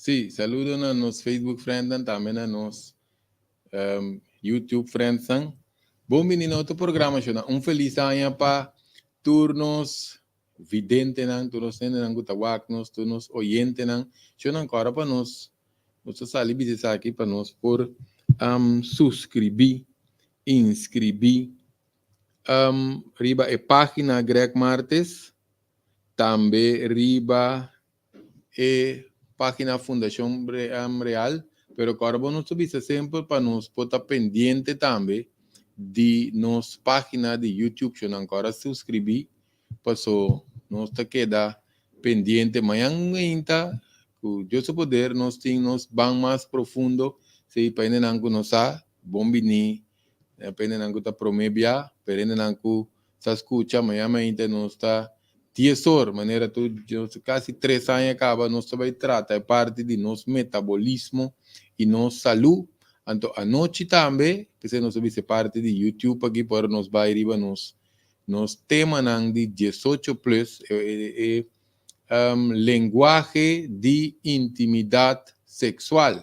Sí, saludo na nos Facebook friends, tambe na nos YouTube friends. Bon bini na otro programa, shona. Un felis aña pa tur nos videntenan, tur nos hendenan ku ta wak nos, tur nos oyentenan. Shona, kòrda pa nos, nos a sali bisa aki pa nos por suskribí, inskribí riba e página Greg Martes, tambe riba e página Fundashon Real, pero awor nos bisa semper pa nos por ta pendiente tambe di nos página di YouTube, ku awor suskribí, paso nos ta keda pendiente. Mañan ainda, ku Dios poder, nos tin nos ban mas profundo, si pa nan ku nos sa, bon bini, pa nan ku ta promé bia, pero nan ku sa skucha, mañan ainda nos ta 10 or, manera tur kasi 3 aña kaba, nos ta bai trata e parti di nos metabolismo i nos salú. Anto, anochi tambe, ku nos ta parti di YouTube aki, pa nos bai riba nos tema di 18 plus, lenguahe di intimidat seksual.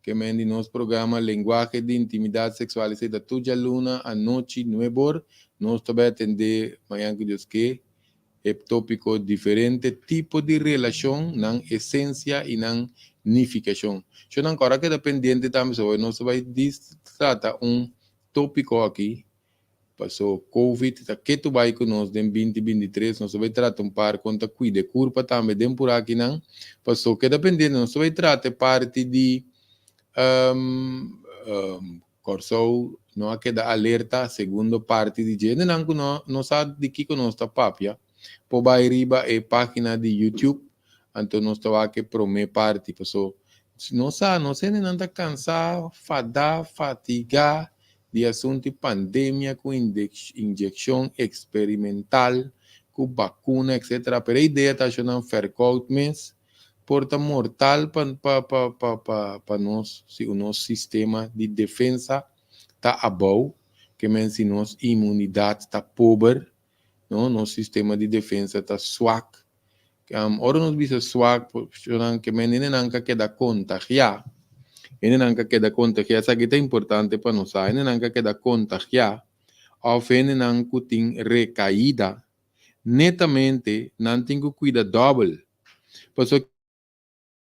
Ke men di nos programa Lenguahe di Intimidat Seksual, esei ta tur djaluna, anochi, 9 or, nos ta bai atendé, mañan ku Dios ke, e tópiko diferente tipo di relashon, nan esensia i nan nifikashon. Shon, awor keda pendiente tambe, so nos ta bai trata un tópiko aki, paso COVID ta ketu bai ku nos den 2023, nos ta bai trata un par kon ta kuida kurpa tambe den por aki nan, paso keda pendiente, nos ta bai trata parti di Kòrsou no a keda alerta, segundo parti di dje nan ku no no sa di kiko nos ta papia, por bai riba e página di YouTube, anto nos ta wak e promé parti, paso nos sa nos nan ta kansá, fadá, fatigá di asuntu pandemia ku inyekshon eksperimental, ku vakuna, etc. Pero e idea ta ku verkoud mes por ta mortal pa nos si nos sistema di defensa ta abou, ke men si nos inmunidat ta pober, no, nos sistema di defensa ta swak. Ora nos bisa swak, ke men nan keda kontagiá. Nan keda kontagiá, esaki ta importante pa nos, nan keda kontagiá, òf nan ku tin rekaída, netamente nan tin ku kuida dòbel. Paso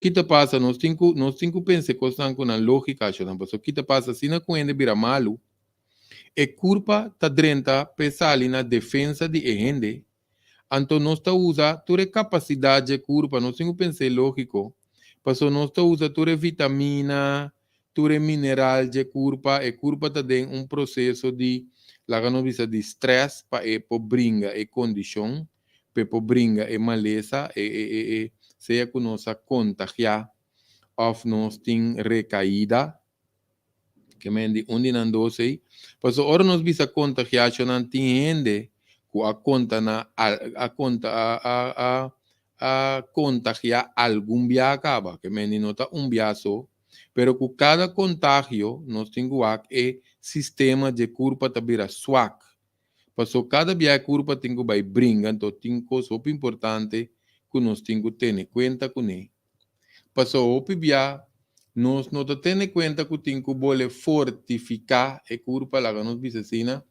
kiko ta pasa, nos tin ku pensa kos ku na lógika, nan paso kiko ta pasa, asina ku hende bira malu, e kurpa ta drenta pa sali na defensa di e hende, anto nos ta usa tur e kapasidat di kurpa, nos tin ku pensa lógiko, paso nos ta usa tur e vitamina, tur e mineral di kurpa, e kurpa ta den un proseso di, laga nos bisa, di stress pa e por bringa e kondishon, pa por bringa e malesa, e sea ku nos a kontagiá òf nos tin rekaída, ke men di un di nan dos ei. Paso ora nos bisa kontagiá, nan tin hende ku a konta na a konta a kontagiá algun bia kaba, ke men no ta un bia so, pero ku kada kontagio nos tin ku e sistema di kurpa ta bira swak. Paso kada bia kurpa tin ku bai bringa, anto tin kos hopi importante ku nos tin ku tene kuenta kuné. Paso hopi bia nos no ta tene kuenta ku tin ku bolbe fortifiká e kurpa, laga nos bisa asina,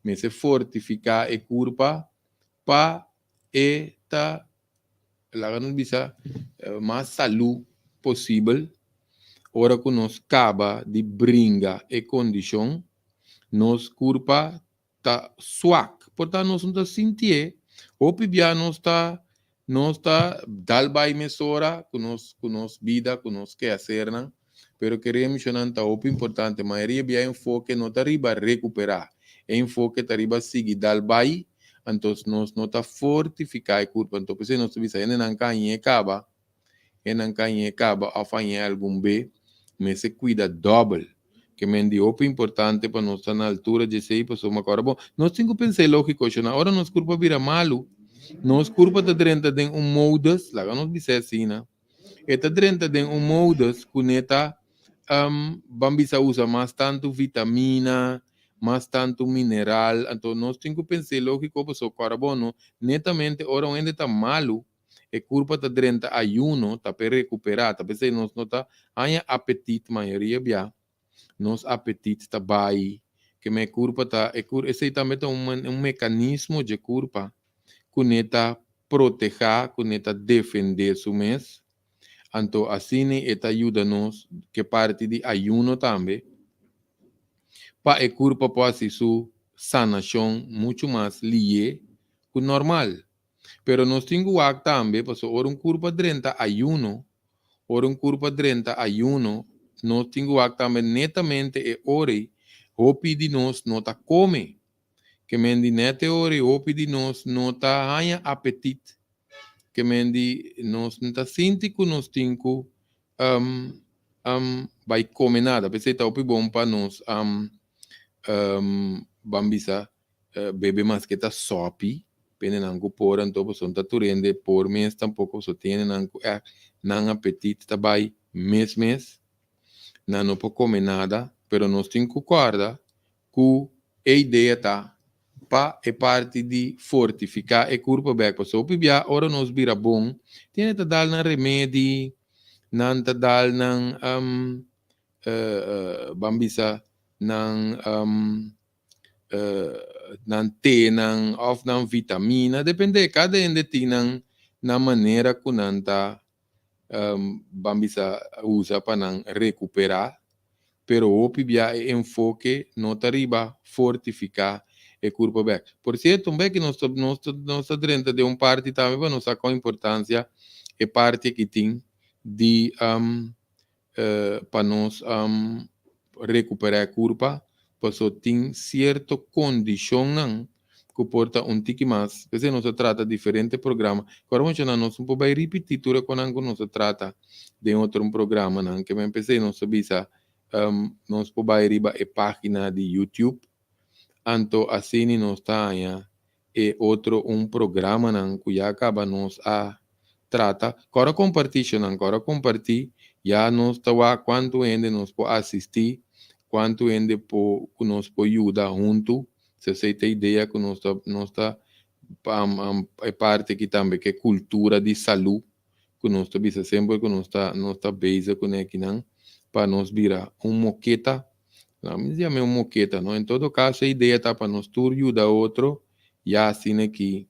mester fortifiká e kurpa pa e ta, laga nos bisa, mas salú posibel. Ora ku nos kaba di bringa e kondishon, nos kurpa ta swak. Portanto, nos no ta sinti, hopi bia nos ta dal bai mesora ku nos bida, ku nos kehaser nan, pero kere menshoná ta hopi importante. Mayoria bia enfoke no ta riba rekuperá, e enfoke ta riba sigui dal bai, anto nos no ta fortifiká e kurpa. Anto, p'esei nos bisa, nan kañe kaba, nan kañe kaba, òf algun be, mester kuida dòbel. Ke men di hopi importante pa nos ta na altura di esei, paso awor bon, nos tin ku pensa lógiko, na ora nos kurpa bira malu, nos kurpa ta drenta den un modus, laga nos bisa asina, e ta drenta den un modus ku neta ban bisa usa mas tantu vitamina, mas tantu mineral, anto nos tin ku pensa lógiko, paso awor bon, netamente ora hende ta malu, E kurpa ta drenta ayuno, ta pa rekuperá, ta p'esei nos no ta haña apetit mayoria bia, nos apetit ta bai, ke men e kurpa ta, e kur, esei tambe ta un un mekanismo dje kurpa ku ne ta protehá, ku ne ta defendé su mes, anto asina e ta yuda nos ke parti di ayuno tambe pa e kurpa por hasi su sanashon muchu mas lié ku normal. Pero nos tin ku wak tambe pasobra ora un kurpa drenta ayuno, ora un kurpa drenta ayuno, nos tin ku wak tambe netamente e ora ei hopi di nos no ta kome. Ke men di nèt e ora ei hopi di nos no ta haña apetit. Ke men di nos no ta sinti ku nos tin ku bai kome nada. P'esei ta hopi bon pa nos ban bisa Bebe maske ta sopi, pende nan ku por anto pasobra no ta tur hende por mes tampoko pasobra tin hendenan ku ègt nan apetit ta bai mes mes, nan no por kome nada, pero nos tin ku kòrda ku e idea ta pa e parti di fortifiká e kurpo bèk pasobra hopi bia ora nos bira bon tin hende ta dal nan remedi, nan ta dal nan ban bisa nan. Nan tenan of nan vitamina, depende, kada hende tin nan nan manera ku nan ta ban bisa usa pa nan rekuperá, pero hopi bia e enfoke no ta riba fortifiká e kurpo bèk. Por sierto, un bèki nos ta nos ta nos ta drenta den un parti tambe pa nos sa kon importansia e parti aki tin di pa nos rekuperá e kurpa, paso tin sierto kondishonnan ku por ta un tiki mas. P'esei nos a trata diferente programa. Ku ora menshoná nos no por bai ripití tur e konan ku nos a trata den otro programanan. Ke men p'esei nos a bisa nos por bai riba e página di YouTube, anto asina nos ta haña e otro un programanan ku ya kaba nos a trata. Kòrda kompartí shonan, kòrda kompartí, ya nos ta wak kuantu hende nos por asistí, kuantu hende por ku nos por yuda huntu. Si esei ta idea ku nos ta nos ta e parti aki tambe ke kultura di salú ku nos ta bisa semper ku nos ta nos ta bezig kuné akinan pa nos bira un moketa. No, mi yam'é un moketa, no. En todo kaso e idea ta pa nos tur yuda otro ya asina ki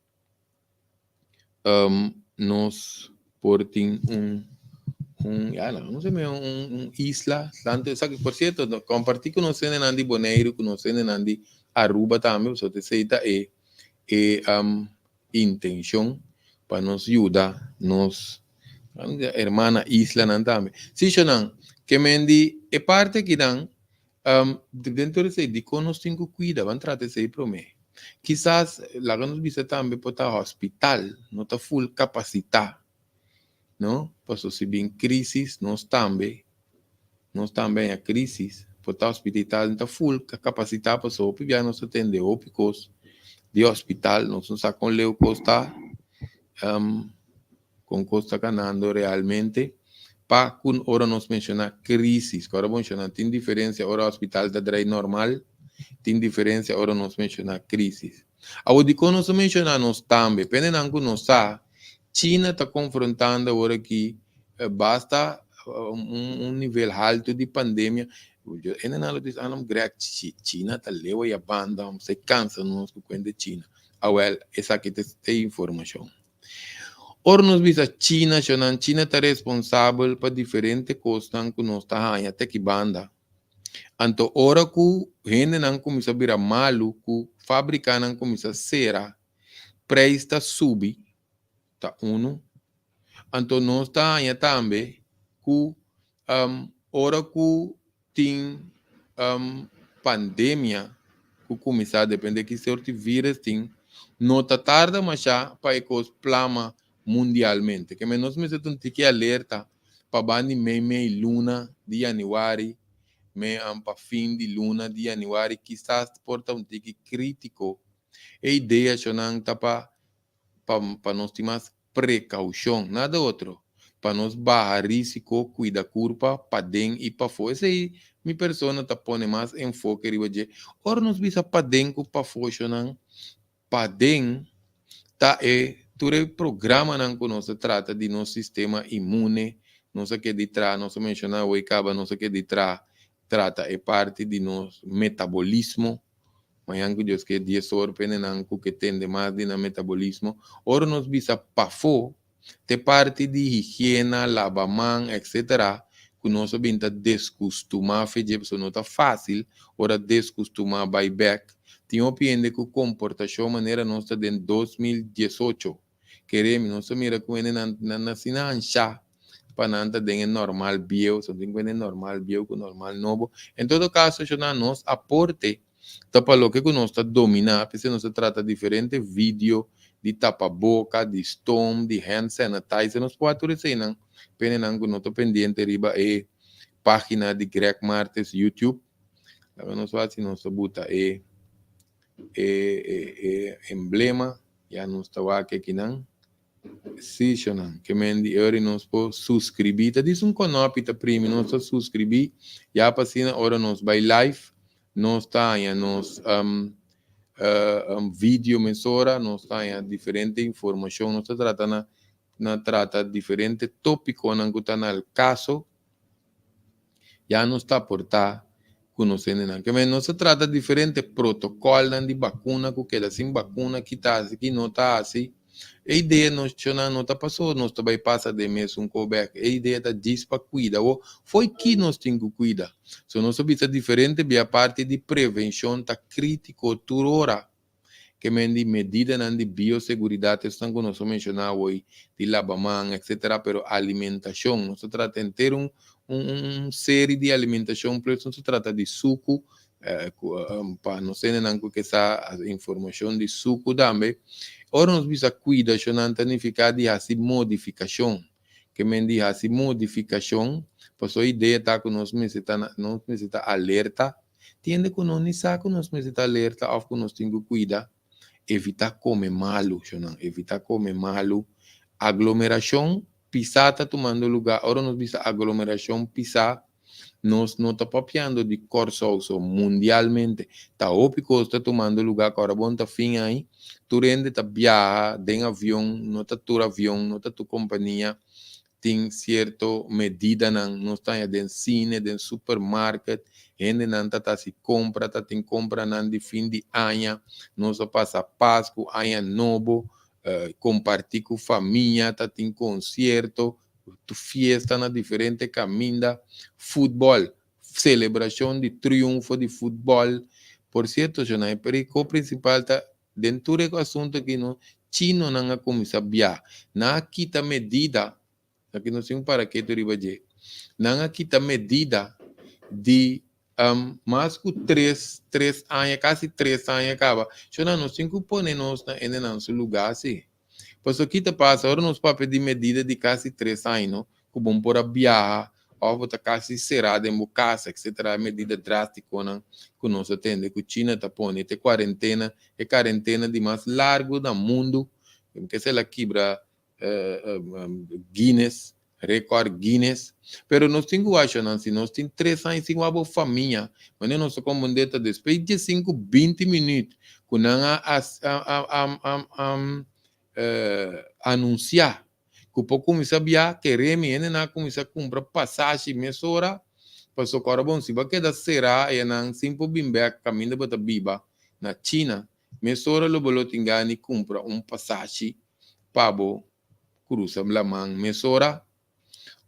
nos por tin un un ya no no sé un un isla tanto esaki por cierto kompartí ku nos hendenan di Boneiru ku nos hendenan di Aruba tambe pasobra esei ta e e intenshon pa nos yuda nos hermana islanan tambe. Sí, shonan, ke men di e parti akinan, den tur esei, dikon nos tin ku kuida? Ban trata esei promé. Kisas, laga nos bisa tambe por ta hospital no ta full kapasitá, no? Pasobra si bin krísis, nos tambe, nos tambe haña krísis, por ta hospitital no ta full kapasitá pasobra hopi bia nos ta tende hopi kos di hospital, nos no sa kon leu kos ta, kon kos ta kanando realmente, pa ku ora nos menshoná krísis, ku ora bo menshoná tin diferensia ora hospital ta drai normal, tin diferensia ora nos menshoná krísis. Awor dikon nos ta menshoná nos tambe? Pendenan ku nos sa, China ta konfrontando awor aki basta un nivel haltu di pandemia. Hendenan lo bisa, ah, Greg, China ta leu ei a banda, se kansa nos ku kuenta China. Awel, esaki ta e informashon. Ora nos bisa China, shonan, China ta responsabel pa diferente kosnan ku nos ta haña te ki banda. Anto ora ku hendenan kuminsá bira malu, ku fabrikanan kuminsá sera, preis ta subi, ta unu. Anto nos ta haña tambe ku ora ku tin pandemia ku kuminsá depende ki sorti virus tin, no ta tarda mashá pa e kos plama mundialmente. Ke men nos mester ta un tiki alerta pa banda di mei mei luna di yanüari, mei pa fin di luna di yanüari kisas por ta un tiki kritiko. E idea shonan ta pa pa nos tin mas prekaushon, nada otro, pa nos baha risiko, kuida kurpa paden i pafó. Esei mi persona ta pone mas enfoke riba dje. Ora nos bisa paden ku pafó, shonan, paden ta e. Tur e programanan ku nos a trata di nos sistema inmune, nos a keda di traha, nos a menshoná awor kaba, nos a keda di traha, trata e parti di nos metabolismo. Mañan ku Dios ke 10 or p'esnan ku ke tende mas di nan metabolismo. Ora nos bisa pafó, te parti di higiena, laba man, etc. Ku nos a bin ta deskustumá f'e dje, no ta fásil, ora deskustumá bai bèk. Tin hopi hende ku komportashon manera nos ta den 2018. Kere mi, nos mira ku nan nan asina ansha pa nan ta den normal bieu, so tin ku normal bieu ku normal nobo. En todo kaso, na nos aporte ta pa loke ku nos ta dominá, pasobra nos ta trata diferente video di tapa-boka, di stoom, di hand sanitizer, nos por tur eseinan, p'esnan ku no ta pendiente riba e página di Greg Martes YouTube. Laga nos hasi, nos buta e emblema, ya nos ta akinan. Si, shonan, ke men di ori nos por suskribí, ta djis un knopi ta primi, nos ta suskribí, ya pa asina ora nos bai live, nos ta nos video mesora, nos ta diferente informashon, nos ta trata na trata diferente tópikonan ku ta na kaso, ya nos ta aportá ku nos nan. Ke men nos ta trata diferente protokòlnan di vakuna, ku keda sin vakuna, ku ta asina, ku no ta asina. E idea nos shonan no ta pasó, nos ta bai pasa den mesun kos bèk. E idea ta djis pa kuida. O foi ku nos tin ku kuida. So nos bisa diferente via parti di prevenshon ta krítiko tur ora. Ke men di medidanan di bioseguridat esnan ku nos a menshoná awe, di laba man, etc. Pero alimentashon, nos ta trata henter un serie di alimentashon, plus nos ta trata di suku, pa nos nan ku sa informashon di suku tambe. Ora nos bisa kuida, nan ta nifiká di hasi modifikashon. Ke men di hasi modifikashon, pasobra e idea ta ku nos mester alerta. Tin hende ku no ni sa ku nos mester alerta òf ku nos tin ku kuida, evitá kome malu, shonan, evitá kome malu. Aglomerashon pisá ta tumando lugá. Ora nos bisa aglomerashon pisá, nos no ta papiando di Kòrsou so, mundialmente. Ta hopi kos ta tumando lugá, ku ora bon ta fin ei, tur hende ta biaha den avion, no ta tur avion, no ta tur kompania tin sierto medidanan, nos ta den sine, den supermarket, hendenan ta hasi kompra, ta tin kompranan di fin di aña, nos a pasa Pasku, Aña Nobo, kompartí ku famia, ta tin konsierto, fiesta na diferente kaminda, futbòl, selebrashon di triunfo di futbòl. Por sierto, Jonay, pero prinsipal ta den e asuntu aki, no, chinonan a kuminsá biaha. Nan a kita medida, aki nos tin para ketu riba dje. Nan a kita medida di mas ku 3 aña, kasi 3 aña kaba. Shona, nos tin ku pone nos na nan su lugá si. Pasobra kiko ta pasa, ora nos papia di medida di kasi 3 aña, no? Ku bo por a biaha, òf ta kasi será den kas, etc. Medida drástikonan ku nos a tende, ku China ta pone, te kuarentena, e kuarentena di mas largu na mundu, ku el a kibra Guinness, record Guinness. Pero nos tin ku asha, si nos tin 3 aña sin bo famia, mas nos ta komprondé despues di 5, 20 minüt, ku nan a anunsiá ku por kuminsá biaha, kere mi, nan a kuminsá kumpra pasashi mesora, pasobra awor bon, si bo keda será, einan sin por bin bèk, kaminda bo ta biba na China, mesora lo bo tin gana kumpra un pasashi pa bo krusa laman mesora,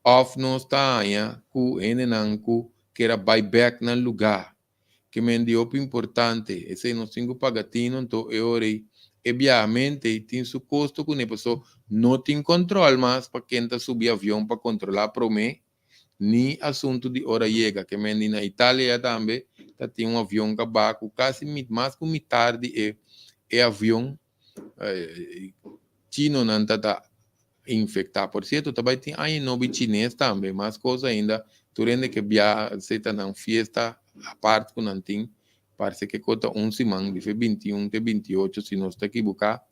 òf nos ta ku hendenan ku ke bai bèk na lugá. Ke men di hopi importante, esei nos tin ku paga tinu, anto e ora e biahamentu tin su kosto kuné, pasobra no tin kontròl mas pa ken ta subi avion pa kontrolá promé, ni asuntu di ora yega, ke men di na Italia tambe, ta tin un avion kaba ku kasi mas ku mitar di e avion chinonan ta infektá. Por sierto, tambe tin Aña Nobo chines tambe, mas kos ainda, tur hende ke biaha, ta nan fiesta aparte ku nan tin, parse ku ta un siman, di 21 te 28, si no ta ekivoká.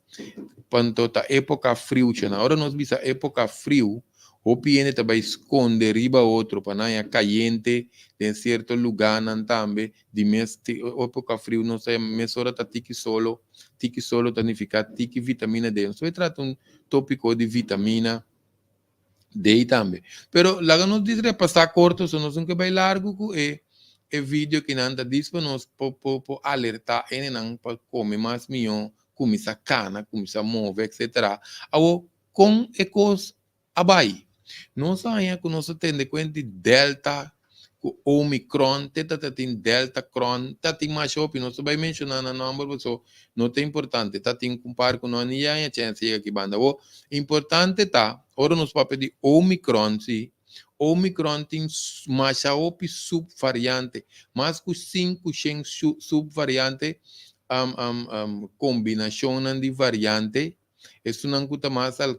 Anto ta époka friu, ora nos bisa époka friu, Hopi hende ta bai skonde riba otro pa nan haña kayente den sierto lugánan tambe. Di mes époka friu nos ta mesora ta tiki solo. Tiki solo ta nifiká tiki vitamina D. Nos ta bai trata un tópiko di vitamina D tambe. Pero laga nos dis repasá korto so nos no ke bai largu ku e e video kinan ta dis pa nos por por por alertá hendenan pa kome mas mihó, kuminsá kana, kuminsá move etcetera. Awor kon e kos a bai? Nos a haña ku nos a tende kuenta di Delta ku Omicron, te ta ta tin Delta cron, ta tin masha hopi, nos ta bai menshoná nan nòmber paso no ta importante, ta tin un par ku no a ni haña chèns di yega aki banda. Awor, importante ta, ora nos papia di Omicron si, Omicron tin masha hopi subvariante, mas ku 500 subvariante, kombinashonnan di variante. Esunnan ku ta mas al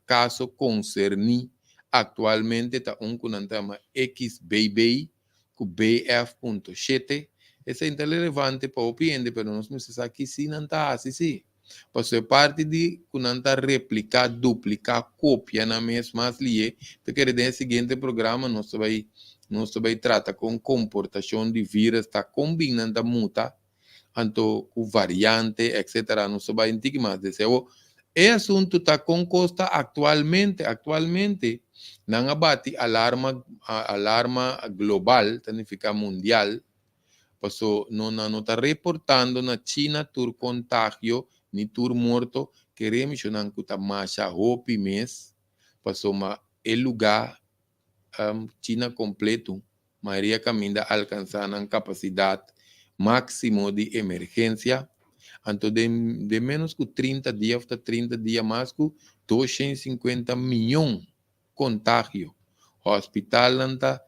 kaso konserní aktualmente ta un ku nan ta yama XBB ku BF.7. Esei ta relevante pa hopi hende pero nos mester sa ki si nan ta hasi si. Pasobra e parti di ku nan ta repliká, dupliká, kopia nan mes mas lié ta kere den e siguiente programa nos ta bai nos ta bai trata kon komportashon di vírus ta kon bin nan ta muta anto ku variante etcetera nos ta bai un tiki mas dese. Awor e asuntu ta kon kos ta aktualmente, aktualmente nan a bati alarma alarma global ta nifiká mundial paso no nan no ta reportando na China tur kontagio ni tur morto kere mishonan ku ta masha hopi mes pasobra e lugá China kompletu, mayoria kaminda alkansá nan kapasidat máksimo di emergensia, anto den den ménos ku 30 dia òf ta 30 dia mas ku 250 mion kontagio. Hòspitalnan ta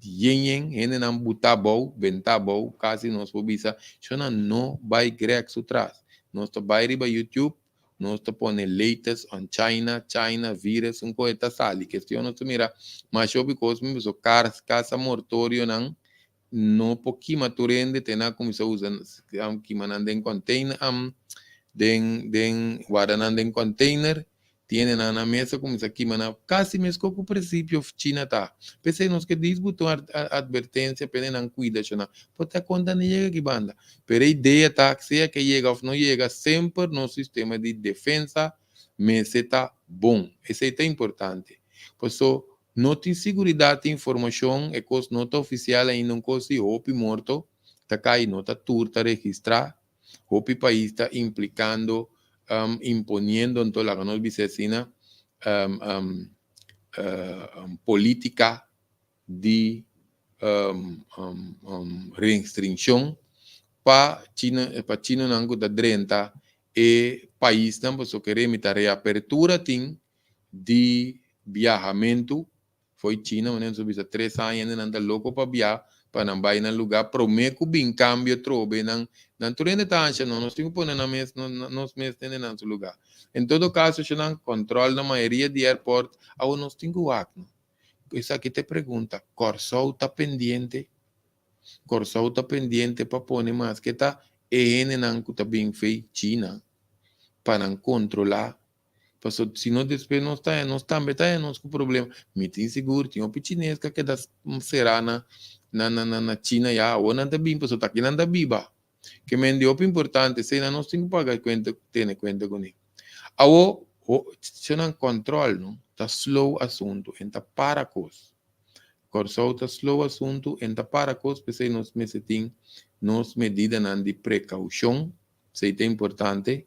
yen yen, hendenan butá abou, bentá abou, kasi nos por bisa, shona no bai Greg su tras. Nos ta bai riba YouTube Nos ta pone latest on China, China virus un koe ta sali. Kestion nos ta mira masha hopi kos mi pasobra kar kasa mortorionan no por kima tur hende te nan a kuminsá usa kima nan den container den den warda nan den container tiene nan na mesa kuminsá kima nan kasi meskos ku prinsipio China ta. P'esei nos ke disbuta un advertensia p'e nan kuida shona por ta konta ni yega aki banda. Pero e idea ta sea ke yega of no yega semper nos sistema di defensa mester ta bon. Esei ta importante. Paso no tin siguridad di informacion, e cos no ta oficial ainda, un cos di hopi morto ta cay, no ta tur ta registra. Hopi pais ta implicando, imponiendo anto laga nos bisa asina, politica di restringshon pa chino pa chinonan ku ta drenta e paisnan pasobra kere mi ta reapertura tin di biahamentu fo'i China manera nos a bisa 3 aña hende nan ta loko pa bia pa nan bai nan luga prome ku bin kambio trobe nan nan tur hende ta ansha no nos tin ku pone nan mes nos mes tene nan su luga en todo kaso nan kòntròl na mayoria di airport awor nos tin ku wak no. Esaki ta e pregunta, Kòrsou ta pendiente? Kòrsou ta pendiente pa pone maske ta e hendenan ku ta bin fei China pa nan kontrolá? Pasobra si no despues nos ta nos tambe ta haña nos ku problema. Mi tin sigur tin hopi chines ku a keda será na na China ya, awor nan ta bin pasobra ta aki nan ta biba. Ke men di hopi importante, eseinan nos tin ku paga kuenta, tene kuenta kuné. Awo, ho, nan kòntròl no ta slow asuntu, en ta para kos. Kòrsou ta slow asuntu, en ta para kos, p'esei nos mester tin nos medidanan di prekaushon, esei ta importante,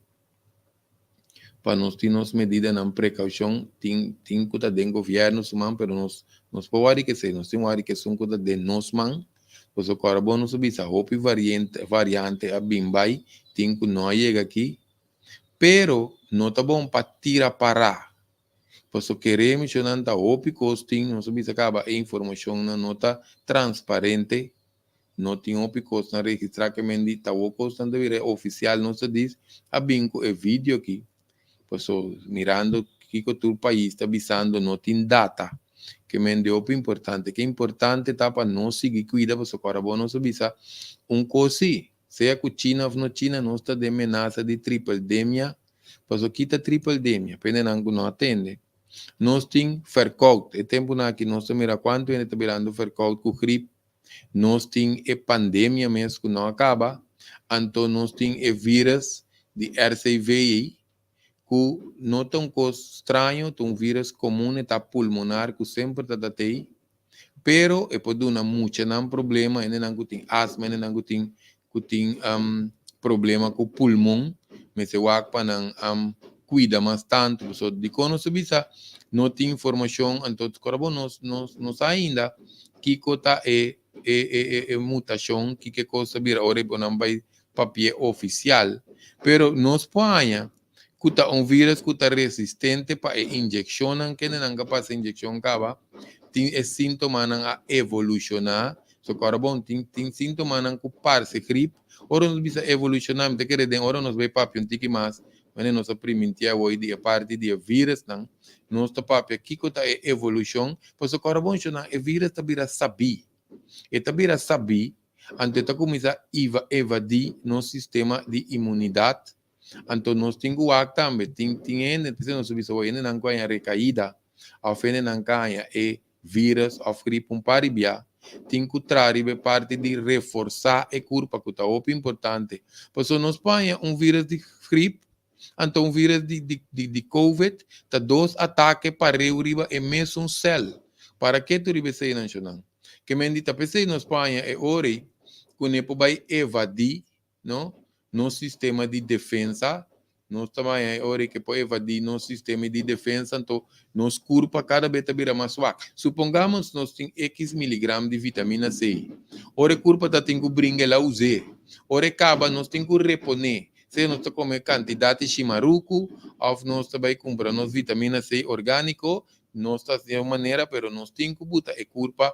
pa nos tin nos medidanan prekaushon, tin, tin ku ta den gobièrnu su man, pero nos, nos por wòrdu ke esei, nos tin wòrdu ke esun ku ta den nos man, pasobra kòrda bo nos a bisa hopi variente, variante a bin bai, tin ku no a yega aki, pero no ta bon pa tira pará, pasobra kere mishonnan ta hopi kos tin, nos a bisa kaba e informashonnan no ta transparente, No tin hopi kosnan registrá ke men di tawo kosnan ta bira ofisial nos ta dis a bin ku e video aki paso mirando kiko tur pais ta bisando no tin data ke men di hopi importante ke importante ta pa nos sigui kuida paso kora bo nos a bisa un kos si sea ku china of no china nos ta den menasa di tripledemia paso kita tripledemia pende nan ku no atende. Nos tin verkoud. E tempunan aki nos ta mira kuantu hende ta birando verkoud ku grip. Nos tin e pandemia mes ku no a kaba. Anto nos tin e virus di RCV ei ku no ta un kos straño, ta un virus komun, e ta pulmonar ku semper ta tat'ei. Pero e por duna muchanan problema, hendenan ku tin asma, hendenan ku tin ku tin problema ku pulmon, mester wak pa nan kuida mas tantu. Pasobra dikon nos ta bisa no tin informashon, anto kora bo nos nos no sa ainda kiko ta e e e e mutashon, kiko e kos ta bira ora e bo nan bai papia ofisial. Pero nos por haña ku ta un virus ku ta resistente pa e inyekshonnan, kendenan ka pasa inyekshon kaba, tin e síntomanan a evolushoná. So kòrda bon, tin tin síntomanan ku parse grip. Ora nos bisa evolushoná, mi ta kere den ora nos bai papia un tiki mas, manera nos a priminti awor di e parti di e virusnan, nos ta papia kiko ta e evolushon. Pasobra kòrda bon, shonnan, e virus ta bira sabí. E ta bira sabí, anto e ta kuminsá iva evadí nos sistema di imunidat. Anto nos tin ku wak tambe, tin tin hende, p'esei nos ta bisa bo hendenan ku haña rekaida òf hendenan ka haña e vírus òf grip un par di bia, tin ku traha riba e parti di reforsá e kurpa ku ta hopi importante. Pasobra nos por haña un vírus di grip, anto un vírus di di di di covid ta dos atake pareu riba e mesun sèl. Para ke tur riba eseinan shonnan? Ke men di ta p'esei nos por haña e ora ei ku ne por bai evadí no? Nos sistema di defensa, nos ta baña e ora ke por evadí nos sistema di defensa, anto nos kurpa kada bes ta bira mas swak. Supongamos nos tin X miligram di vitamina C. Ora e kurpa ta tin ku bringa el a us'é. Ora e kaba nos tin ku reponé. Sea nos ta kome kantidat di shimaruku òf nos ta bai kumpra nos vitamina C orgániko, nos ta hasi di un manera pero nos tin ku buta e kurpa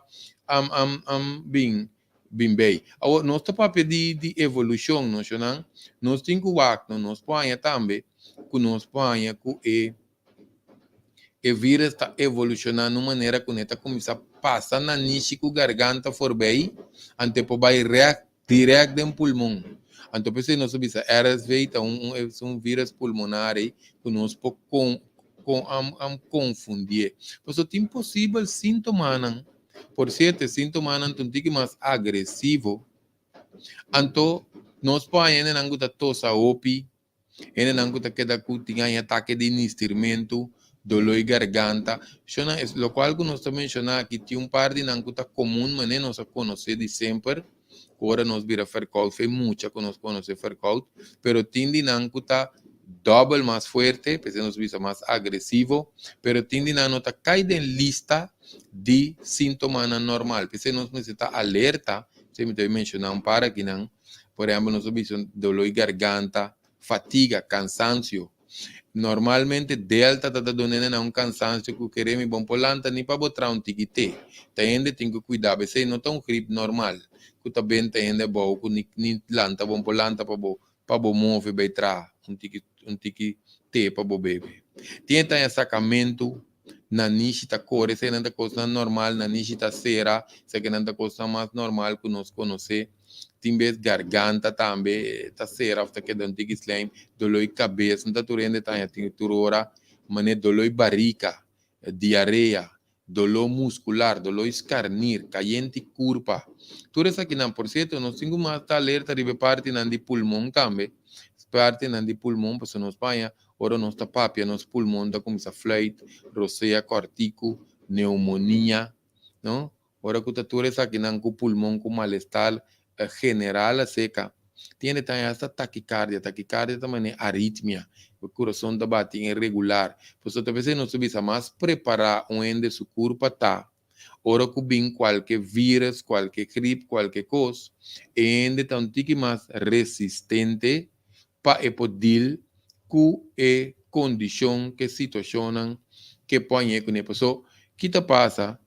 bin bin bei. Awor, nos ta papia di di evolushon, no shonnan? Nos tin ku wak, no? Nos por haña tambe ku nos por haña ku e e virus ta evolushoná na un manera ku ne ta kuminsá pasa nanishi ku garganta forbei, anto e por bai rèk dirèk den pulmon. Anto p'esei nos ta bisa RSV ta un un es un virus pulmonar ei ku nos por kon kon konfundié. Pasobra tin posibel síntomanan. Por sierto, e síntomanan ta un tiki mas agresivo. Anto, nos por haña hendenan ku ta tosa hopi, hendenan ku ta keda ku tin haña atake di nistirmentu, doló di garganta. Shona, es lokual ku nos ta menshoná aki tin un par di nan ku ta komun manera nos a konosé di semper, ku ora nos bira fèrkout, fe mucha ku nos konosé fèrkout, pero tin di nan ku ta dòbel mas fuerte, p'esei nos bisa mas agresivo, pero tin di nan no ta kai den lista di síntomanan normal. P'esei nos mester ta alerta, p'esei mi ta bai menshoná un par akinan, por ehèmpel nos ta bisa doló di garganta, fatiga, kansansio. Normalmente delta ta ta dun'e na un kansansio ku kere mi bon por lanta ni pa bo traha un tiki te. Ta hende tin ku kuida p'esei no ta un grip normal ku ta benta hende abou ku ni ni lanta bon por lanta pa bo pa bo move bai traha un tiki un tiki te pa bo bebe. Tin e taña sakamentu, nanishi ta kore esei nan ta kosnan normal, nanishi ta sera esakinan ta kosnan mas normal ku nos konosé. Tin bes garganta tambe ta sera of ta keda un tiki slijm, doló di kabes, no ta tur hende ta haña tin tur ora, manera doló di barika, diarea, doló muskular, doló di skarnir, kayente di kurpa. Tur esakinan, por sierto nos tin ku mas ta alerta riba e partinan di pulmon tambe, partinan di pulmon pasobra nos por haña ora nos ta papia nos pulmon ta kuminsá fluit, rosea kòrtiku, neumonia, no? Ora ku ta tur esakinan ku pulmon ku malestar general a seka, tin hende ta haña hasta takikardia. Takikardia ta manera aritmia, e kurason ta bati irregular. Pasobra ta p'esei nos ta bisa mas prepará un hende su kurpa ta ora ku bin kualke vírus, kualke grip, kualke kos, e hende ta un tiki mas resistente pa e por deal ku e kondishon, ku e situashonnan ke por hañ'é kuné. Pasobra ki ta pasa?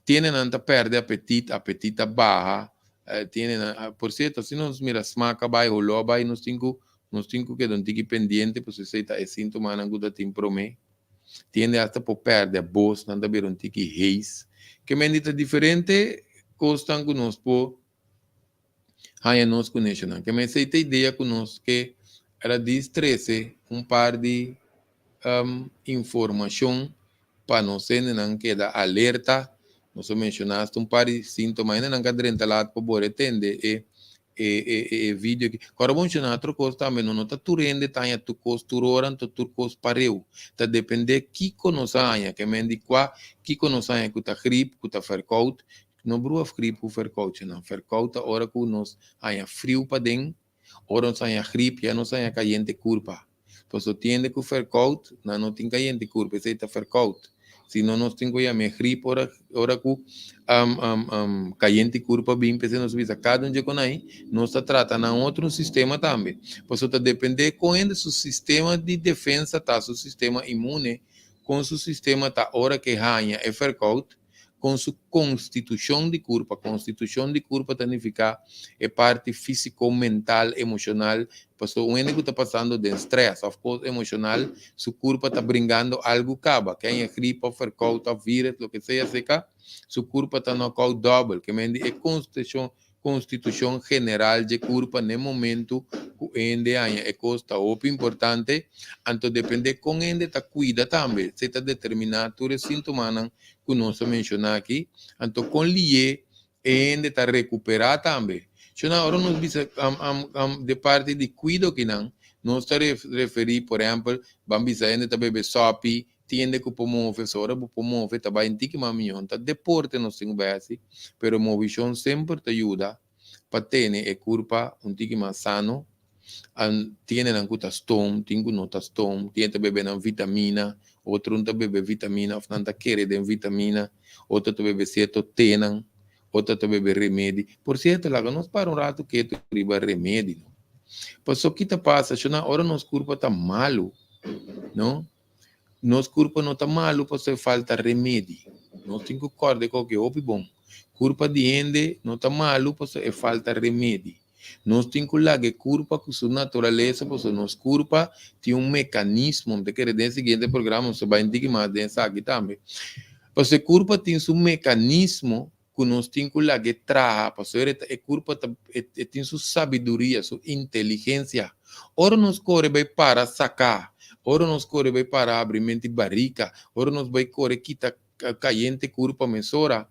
Tiene nan ta perde apetit, apetit ta baha, tiene nan, por cierto, si nos mira smaak a bai, holó a bai, nos tin ku, nos tin ku keda un tiki pendiente, pasobra esei ta e síntomanan ku ta tin promé. Tiende hasta por perde bos, nan ta bira un tiki hees. Ke men di ta diferente kosnan ku nos por haña nos ku neshonan. Ke men esei ta idea ku nos ke era dis trese un par di. informashon pa nos hendenan keda alerta. Nos a menshoná hasta un par di síntoma. Hendenan ka drenta lat pa bore tende e e e e video aki. Kòrda bo menshoná otro kos tambe, no no ta tur hende ta haña tur kos tur ora, anto tur kos pareu. Ta dependé kiko nos a haña, ke men di kua kiko nos a haña ku ta grip, ku ta verkoud. No brua grip ku verkoud, nan. Verkoud ta ora ku nos haña friu paden. Ora nos haña grip ya nos haña kayente kurpa. Paso tin hende ku verkoud, nan no tin kayente kurpa, esei ta verkoud. Si no nos tin ku yam'é grip ora ora ku kayente kurpa bin, p'esei nos bisa kada un dje ku nan nos ta trata nan otro un sistema tambe. Paso ta dependé kon hende su sistema di defensa ta, su sistema inmune, kon su sistema ta ora ku e haña e verkoud. Kon su konstitushon di kurpa. Konstitushon di kurpa ta nifiká e parti físiko, mental, emoshonal. Pasobra un hende ku ta pasando den strès òf kos emoshonal, su kurpa ta bringando algu kaba. Ke haña grip òf fèrkout òf vírus, loke sea seka, su kurpa ta nòkout dòbel. Ke men di e konstitushon Konstitushon general dje kurpa n'e momentu ku hende haña e kos ta hopi importante, anto dependé kon hende ta kuida tambe, esei ta determiná tur e síntomanan ku nos a menshoná aki, anto kon lié e hende ta rekuperá tambe. Shona, ora nos bisa de parti di kuido kinan, nos ta referí por ehèmpel, ban bisa hende ta bebe sòpi, Tin hende ku por move, so ora bo por move ta bai un tiki mas mihó. Ta deporte nos tin ku bai hasi, pero movishon semper ta yuda pa tene e kurpa un tiki mas sano. Tin hendenan ku ta stom, tin ku no ta stom, tin hende ta bebe nan vitamina, otro no ta bebe vitamina òf nan ta kere den vitamina, otro ta bebe sierto tenan, otro ta bebe remedi. Por sierto, laga nos para un ratu ketu riba remedi, no. Pasobra ki ta pasa, shona ora nos kurpa ta malu, no, Nos kurpa no ta malu pasobra e falta remedi. Nos tin ku kòrda e koke hopi bon. Kurpa di hende no ta malu pasobra e falta remedi. Nos tin ku laga e kurpa ku su naturalesa pasobra nos kurpa tin un mekanismo. Mi ta kere den e siguiente programa nos ta bai un tiki mas den esaki tambe. Pasobra e kurpa tin su mekanismo ku nos tin ku lag'é traha, pasobra e ta e kurpa ta e tin su sabiduria, su inteligensia. Ora nos kore bai para saká, ora nos kore bai para habrimenti barika, ora nos bai kore kita kayente kurpa mesora,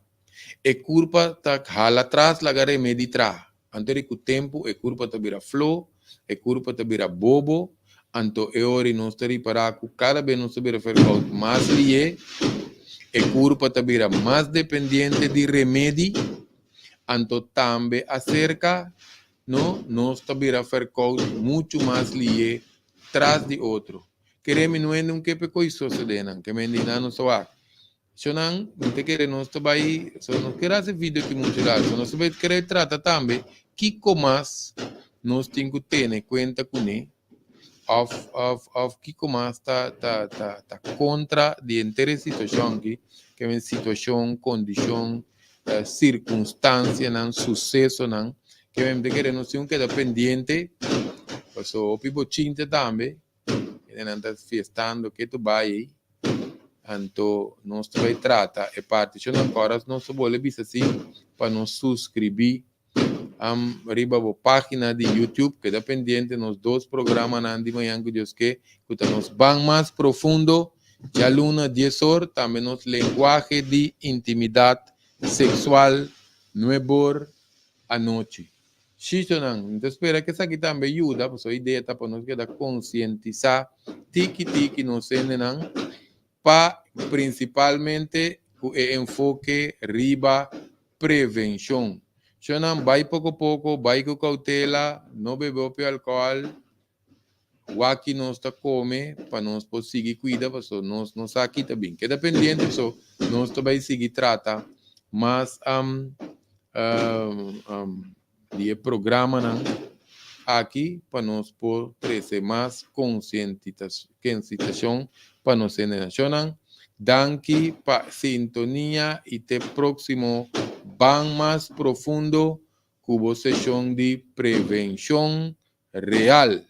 e kurpa ta hala tras laga remedi traha. Anto di ku tempu e kurpa ta bira flo, e kurpa ta bira bobo, anto e ora nos ta ripará ku kada bes nos ta bira verkoud mas lié, e kurpa ta bira mas dependiente di remedi, anto tambe aserka no nos ta bira verkoud muchu mas lié tras di otro. Kere mi no hende un kepe ko'i sosodé nan, ke men di nan no sa wak. Shownan, mi ta kere nos ta bai, so nos kere hasi video aki muchu largu, so nos ta bai kere trata tambe kiko mas nos tin ku tene kuenta kuné òf òf òf kiko mas ta ta ta ta kontra di henter e situashon aki, ke men situashon, kondishon, sirkunstansianan, susesonan, ke men mi ta kere nos tin ku keda pendiente, pasobra hopi bochincha tambe. Hendenan ta fiestando ke tu bai ei, anto nos ta bai trata e parti. Shon ankora nos ta bole bisa si pa nos suskribí riba bo página di YouTube. Keda pendiente nos dos programanan di mañan ku Dios ke, ku ta nos Ban Mas Profundo djaluna dies or, tambe nos Lenguahe di Intimidat Seksual nuebor anochi. Shichonan, mi ta spera ku esaki tambe yuda, pasobra e idea ta pa nos keda konsientisá tiki tiki nos hendenan pa prinsipalmente ku e enfoke riba prevenshon. Shichonan, bai poko poko, bai ku koutela, no bebe hopi alkohòl, wak ki nos ta kome pa nos por sigui kuida pasobra nos no sa ki ta bin. Keda pendiente pasobra nos ta bai sigui trata mas di e programanan aki pa nos por trese mas konsientitashon pa nos generashonnan. Danki pa sintonia i te próksimo Ban Mas Profundo ku bo seshon di prevenshon real.